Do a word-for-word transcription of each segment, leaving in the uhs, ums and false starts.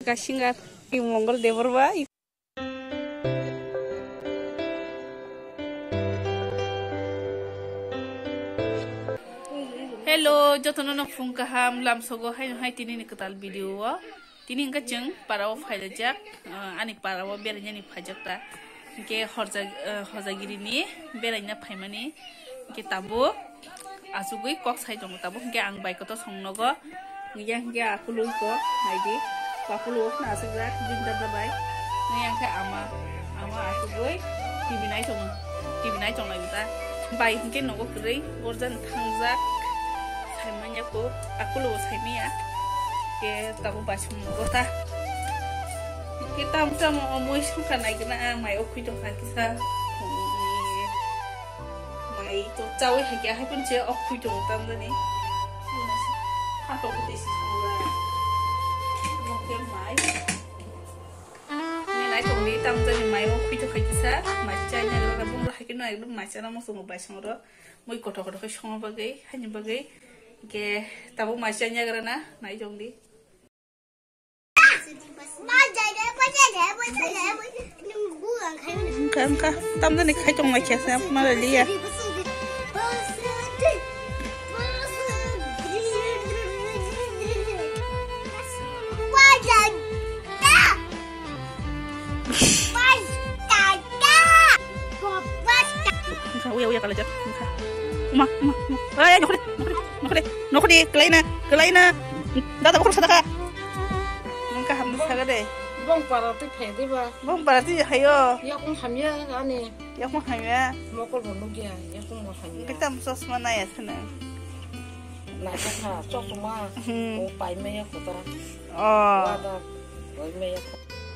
Kasingar, Mongol Debor bai. Hello, jotono no phung kaham, lamsogo hai hai tini ni kwtal video o. Tini hwnkhe chwng para o phaijak, ah, ani para o berainani phaijak ta. Hwnkhe horja-, ah, horjagiri ni beraina phaimani. Hwnkhe tabuk asugwi kok sai tongo tabuk. Hwnkhe ang bai kotor song nogo. Hwnkhe, hwnkhe akului ko naidi. Akulu o khna asukjak, bini dada bai. Hwnkhe ama, ama asugwi T V nai tongo. T V nai tonglai ta. Bai hwnkhe nogo kwrwi, borjan thangjak. Saimanya ko, akulu o saimanya. Ke tabuk bai song nogo ta. Ke tam tam o mui songkha nai gana, mai o khui tongkha kisa. Mai to chawi hai khe hai phano se ok khui tongo tamjani. Phatok tei si songra. Nokhe mai. Ni nai tongni tamjani mai ok khui to khai kisa. Mai chai na gra bung hai khe no ekdom mai chana mo songo bai songro. Moi koto koto khai songo bagwi, hani bagwi. Ke tabo mai chai na gra na nai tongdi. Wngkha, wngkha. Tamjani khai tong lai khe se, ma le liya. Wngkha, uya, uya, kalaijak, wngkha. Uma, uma, uma. Oi, nokhore, nokhore, nokhore, nokhore, kelaina, kelaina. Dada, bokhorok sadaka. Wngkha, hamni saga de. Bong para twi phe de ba. Bong para twi hayo. Yakung hamya ani. Yakung hamya. Mokol bo nugya, yakung bo hamya. Kita chosma naya sana. Na ka chosma. Hmm. O pai me ya kota. Oh. Wada, pai me ya.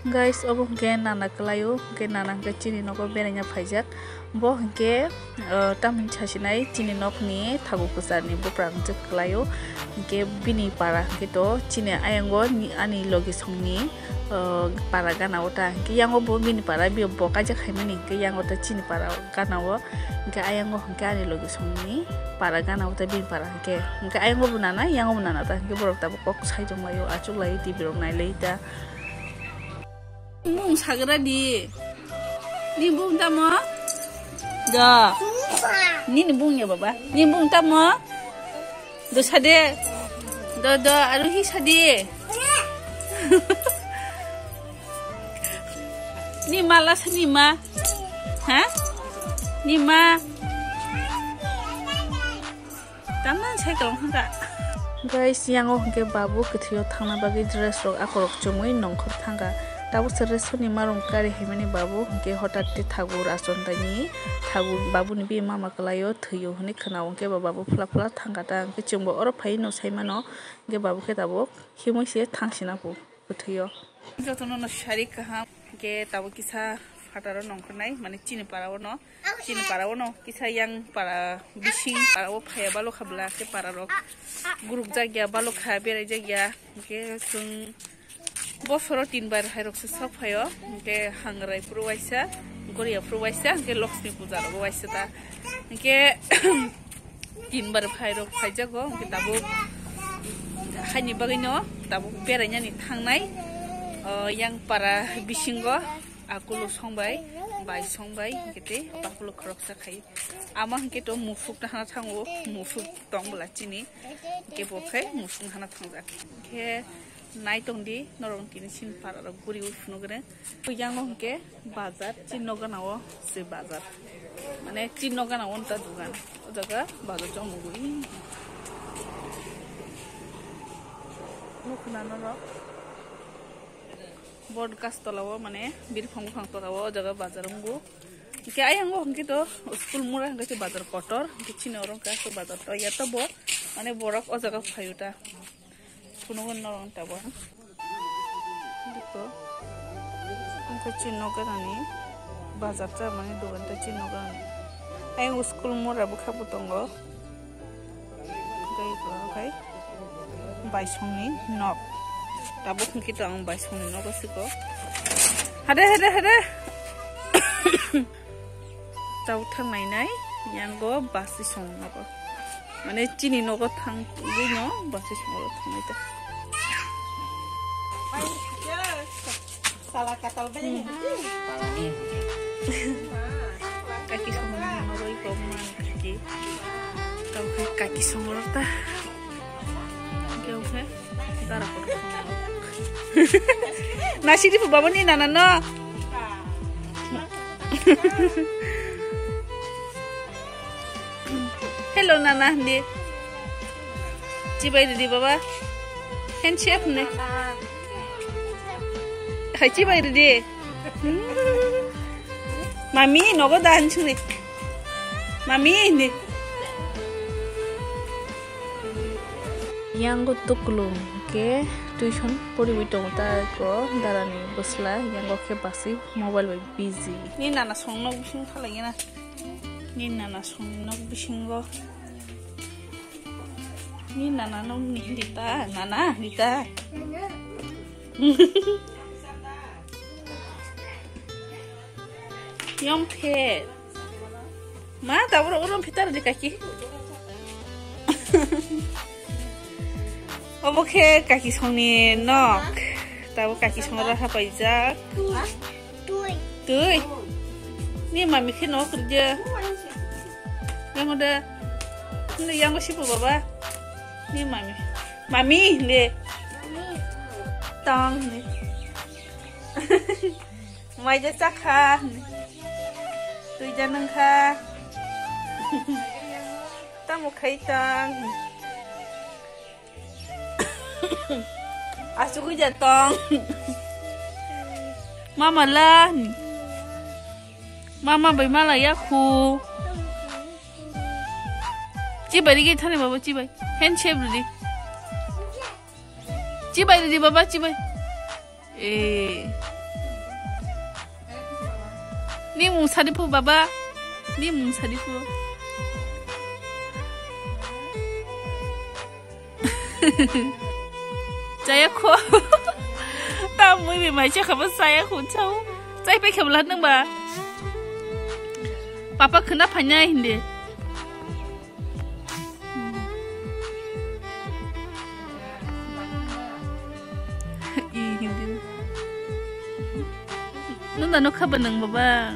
Guys, obo hwnkhe nana kwlaio, hwnkhe nana hwnkhe chini nogo beraina phaijak. Bo hwnkhe, uh, tamni sasinai chini nokni thagu kwcharni buprang chwk kwlaio. Hwnkhe bini para hwnkhe to chini ayango ni, ani logi songni, uh, para gana o ta. Hwnkhe yango bo bini para bo kaijak khaimani, hwnkhe yango ta chini para gana o. Hwnkhe ayango hwnkhe ani logi songni para gana o ta bini para hwnkhe. Hwnkhe ayango bo nana, yango bo nana ta. Hwnkhe borok tabuk kok sai tonglaio, achuklaio, T V rok nailai ta. Bung sagra di. Ni bung tamo? Do. Nini bung ya baba. Ni bung tamo? Do sade. Do, do, aru hi sadi. Ni ma lasa ni ma. Ha? Ni ma. Tamna cycle wngkha. Guys, yango hwnkhe babu kwthwio thangna bagwi dress rok akorok chumui nongkhor thangkha. Tabuk se resoni marung kari haimani babu hwnkhe hotat tei thagu rachontaini thagu babuni bini mama kwlaio thwio hwnwi khwnao hwnkhe bo babu phla phla thangkha ta hwnkhe chwngbo oro phaiwi no saimano hwnkhe babu khe tabuk himwi se thangsina phu. Kwthwio. Jotono no sari kaham, hwnkhe tabuk kisa phataro nongkhornai, mane chini para o no, chini para o no, kisa yang para bising para o phaiya balokha bwla, khe para rok guruk jak ya balokha, berai jak ya, hwnkhe chwng bosoro tin bar hai rok se sok phaio, hwnkhe hangrai phuru waisa, goria phuru waisa, hwnkhe Lakshmi puja rogo waisa ta, hwnkhe Tin bar phai rok phaijago, hwnkhe tabuk haini bagwino tabuk berainani thangnai, o, yang para bisingo akulu songbai, bai songbai, hwnkhe tei akulu khoroksa khai. Ama hwnkhe to musuk nahana thango, musuk tong bwla chini, hwnkhe bo khai musuk nahana thangjak. Hwnkhe Nai tongdi, norok tini chini para rok guri ui phunuk re. Yango hwnkhe bazar, chini nok gana o se bazar. Mane chini nok gana o nta dugan. O jaga bazar chong nugui. Nukhuna norok. Bod gas tola o mane birphang buphang tola o, o jaga bazar wngo. Hwnkhe ayang o hwnkhe to school mura hwnkhe to bazar kotor. Hwnkhe chini oro hwnkhe aswk bazar to ya to bo. Mane borok o jaga phaio ta. Phunukgo norok tabuk. Biko. Wngkha chini nok ganani bazar ta mani dogan ta chini nok ganani. Ayang school mura bwkha bo tongo. Tei bo khai baisongni nok. Tabuk hwnkhe to ang baisongni nogo siko. Hade, hade, hade. Tau thang nai nai, yango basi song nogo. Mane chini nogo thang, gwi no basi song nogo thang nai ta. Kaki songni noroi kok man kaki. Tau khe kaki songrok ta. Khe khe dara kok. Nasiri phu baba ni nana no. Hello nana hindi. Chibai didi baba. Handshake ni. Hai chibai didi. Mami, nogo da hanchuni. Mami, ni. Yango tuklum ke tuition poriwi tongo ta ko darani bwsla yango khe basi mobile bai busy. Ni nana song nok bising thalai na. Ni nana song nok bisingo. Ni nana nok ni hindi ta, nana hindi ta. Yom phet. Ma, tabura urom phetar di kaki. Obo khe kaki songni nok. Tabo kaki song raha paijak. Twi. Twi. Ni mami khe nok rwdi. Yang udah. Ni yang sipu baba. Ni mami. Mami le. Tong ni. Mai ja chakha. Twi ja nangkha. Tamo khai tang. Asugwi ja tong. Mama la. Mama bai mala ya khu. Chibai rigi thani baba chibai. Handshake ridi. Chibai ridi baba chibai. Eh. Ni mung sadi phu baba. Ni mung sadi phu. Chaya kho. Ta mui bi mai cha khaba chaya kho chao. Chai pe khaba la nang ba. Papa khna phanya hindi. I hindi. Nunda no khaba nang baba.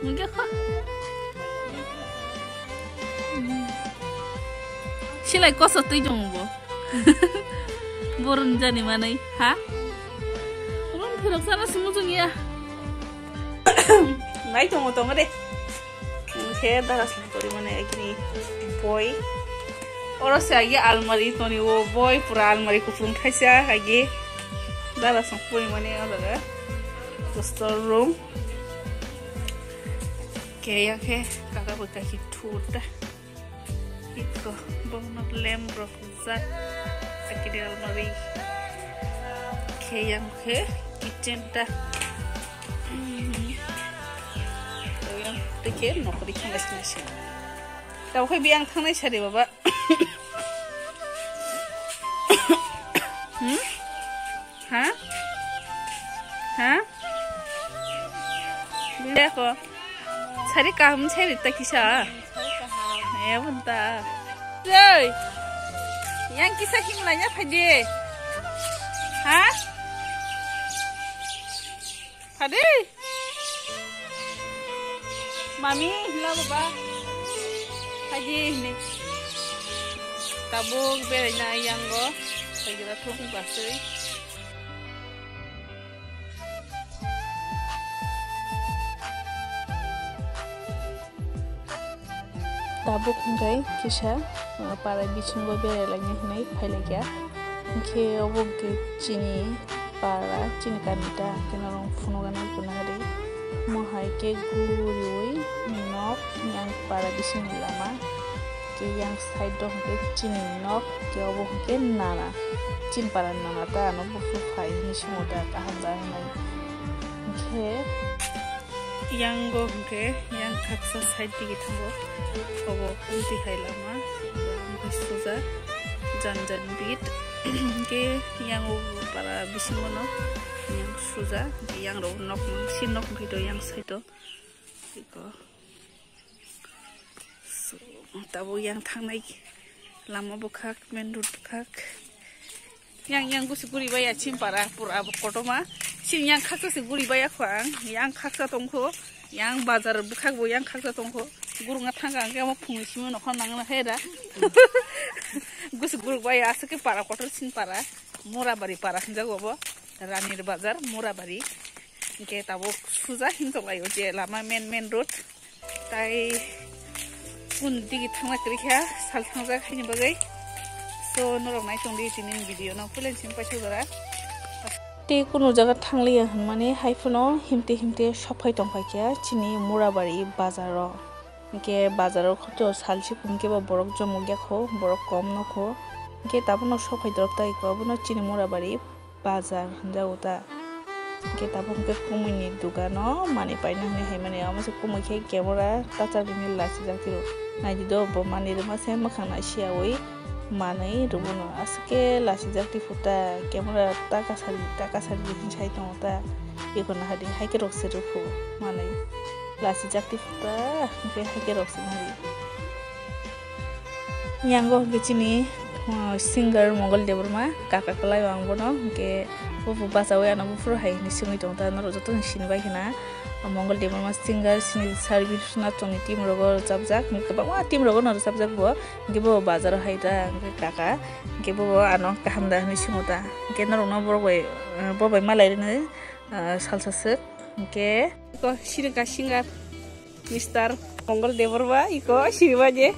Mungke kho. Silai koso twi jong bo. Boron jani manai ha. Ron phirok sana simu jong ya. Nai tongo tongo de. Khe dara song pori mane agini boi. Oro se agi almari toni o boi pura almari kuplung thaisa agi. Dara song pori mane oro ga. Store room. Khe ya khe kaka bo kaki thur da. Iko bono lamp rok. Zat, akide almari. Khe yang khe kitchen ta. Yang tike nokri khangai sini sini. Tau khe biang thangnai sari baba. Hmm? Ha? Ha? Bile ko. Sari kaham sari ta kisa. Ya bunta. Jai. Yang kisa himlanya phadi. Ha? Phadi. Mami, hila baba. Phadi ni. Tabuk beraina yango. Phadi ba thung basui. Tabuk hwnkhe kisa, uh, para bisingo berai laina hinwi phai laikha. Hwnkhe obo hwnkhe chini para, chini kami ta hwnkhe norok phunukgana phunukgwi. Omo hai khe guriui nok yang para bisingni lama. Khe yang side o hwnkhe chini nok, khe obo hwnkhe nana. Chini para nana ta ano buphuru phai hinwi swngo ta kaham da hinwi. Hwnkhe yango hwnkhe yang khaksa side digi thango. Obo ulti hai lama. Hwnkhe suja jan jan bit. Hwnkhe yango para bisingo no yang suja. Yang rok nok si nok hwnkhe to yang side o. Iko. So, tabuk yang thangnai lama bwkhak, main road bwkhak. Yang, yang gusi guri baya chini para pura bo kotoma. Chini yang khaksa se guri baya kho ang. Yang khaksa tongkho. Yang bazar bwkhak bo yang khaksa tongkho. Gurunga thangka ang khe omo phungni simi nokho nangna khe da. Gusi guri baya aswk khe para kotor chini para. Murabari para hinjago bo. Ranir bazar Murabari. Hingke tabuk suja hintok laio je lama main main road. Tai kun digi thangna kwrwi kha sal thangjak haini bagwi. So norok nai tongdi tini video no pulen simi paisa jora. Tei kunu jaga thangliya hinmani hai phano himte himte sophai tongphai kha chini Murabari bazaro. Hingke bazaro khoto salchi hingke bo borok jomok ya kho, borok kom no kho. Hingke tabuk no sophai dorok tai kho, abono chini Murabari bazar hinjago ta. Hingke tabuk hingke kumui ni dogano manui paina hinui hai mani, omo se kumui khe camera touch up rini lachijak tiro. Naidi do bo manui rwma se mwkhang nai siyaui manui rwmano. Aswk khe lachijak ti phu ta, camera ta kasari, ta kasari hinwi sai tongo ta. Eko nahadi hai khe rok se rwphu manui. Lachijak ti phu ta, hingke hai khe rok se nahadi. Yango hingke chini, uh, singer Mongol Debbarma, kaka kwlai o ang bono, hingke bo bo bachaui ano buphuru hai hinui swngwi tongo ta, norok joto ni sini bai khna. Mongol Debbarma singer, chini service na tongni team rogo rwchapjak, hingke kwbangma team rogo no rwchapjak bo, hingke bo bazaro hai ta, hingke kaka, hingke bo bo ano kaham da hinui swngo ta, hingke norok no borok bai, uh, bo bai malai rwnai, uh, salsa swk, hingke. Iko sini ka singer. Mister Mongol Debbarma iko siribaje.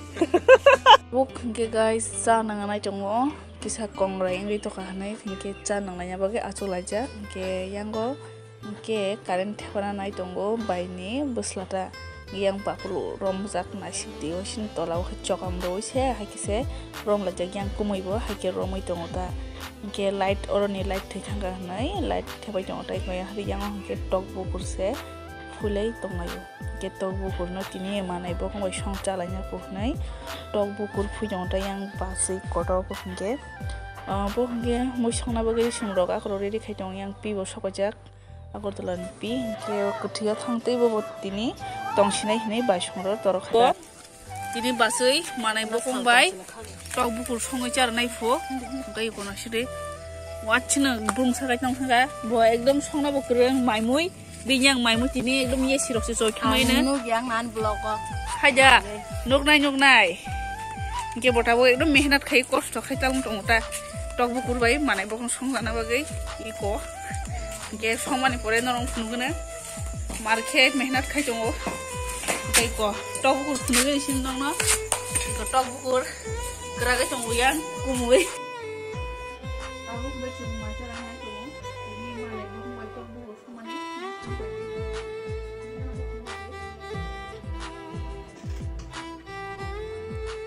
Buk hingke guys cha nangna nai tongo, kisa kongrai wngwi tongkha hinui hingke cha nangnaina bagwi achuk laijak, hingke yango hingke current thepana nai tongo baini bwsla ta yang baphuru romjak naisik twi o sini tola o khe chokam rwi se hai khe se romlaijak yang kumui bo hai khe romwi tongo ta, hingke light oroni light thwi thangkha hinui light thepai tongo tai yang hingke tok bukur se. Phulai tonglaio. Hingke tok bukurno tini manai bokong bai song chalaina kuhnai. Tok bukur phui tongo tei yang basui kotor bo hingke. Ah, bo hingke mui songna bagwi chwng rok akhoro ready khai tongo yang pi bo sokojak. Agartala ni pi hingke kwthwia thang tei bo bo tini tongsinai hinui bai song rok torok khai. Tini basui manai bokong bai tok bukur songwi charnai phu. Hingke ikono siri. Wachino bung sakai tong thangka. Bo ekdom songna bo kwrwng maimui. Bini yang maimui tini ekdom ye sirok se choi thangmai ne. Nuk yang nan vlog o. Haja, nuknai, nuknai. Hingke bo tabuk ekdom mehnat khai, kosto khai talung tongo ta. Tok bukur bai manai bokong songjana bagwi iko. Hingke songmani pore norong phunukgwna. Mar khe mehnat khai tongo. Tei ko tok bukur phunugwi sini nokno. Ko tok bukur kwragwi tongo yang kumui. Tabuk bai chwng mai chara nai tongo. Tini manai bokong bai tok bukur songmani.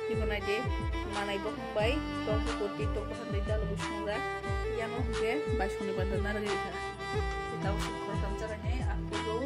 Iko nai di, manai bokong bai tok bukur tei tok bukur tei dalo bo songjak. Yango hwnkhe bai songni banda narwgwi rikha. Tei tabuk se khoroktham charainai, ang kugo,